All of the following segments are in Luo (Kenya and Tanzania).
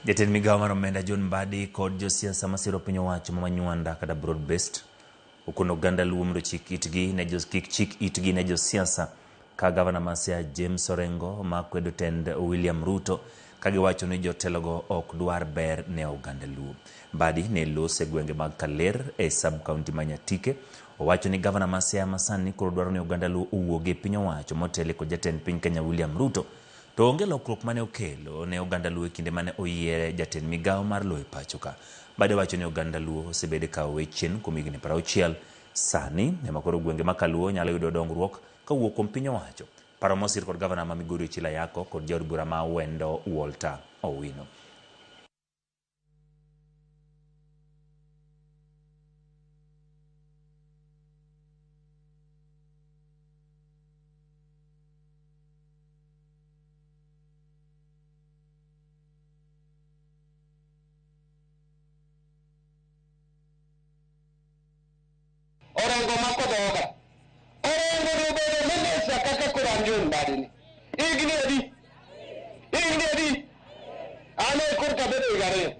Jatend migawo mar omenda John Mbadi kod josiasa masiro piny owacho ma Manywanda kata broad based okono oganda Luo mondo chik itgi ne jo, kik chik itgi ne josiasa ka gavana ma Siaya James Orengo ma kwedo tend William Ruto ka giwacho ni jotelogo ok dwar ber ne oganda Luo. Mbadi ne lose e gwenge mag Kaler e sub county ma Nyatike. Owacho ni gavana ma Siaya masani koro dwaro ni oganda Luo owuogi e piny owacho moteli kod jatend piny Kenya William Ruto. To onge lokruok mane okelo ne oganda Luo e kinde mane oyiere jatend migawo mar lowo e pacho ka. Mbadi wacho ni oganda Luo osebed ka owe chien kuom higni 60 sani ema koro gwenge ma kaluo nyalo yudo dongruok kowuok kuom piny owacho. Paro mosir kod gavana ma Migori Ochilo Ayako kod jaod bura ma Awendo Walter Owino. Orengo mako dhoga. Orengo ni obedo minister kaka koro an John Mbadi ni. Higni adi? Higni adi? An e korka abedo higa ariyo.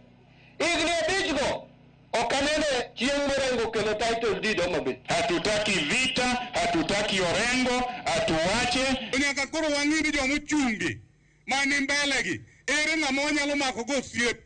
Higni abich go ok anene chieng' Orengo okelo title deed Homa Bay. Hatutaki vita, hatutaki Orengo, atuache. Nyaka koro wang'i ni joma ochungi mani mbele gi ere ng'ama wanyalo mako go osiep.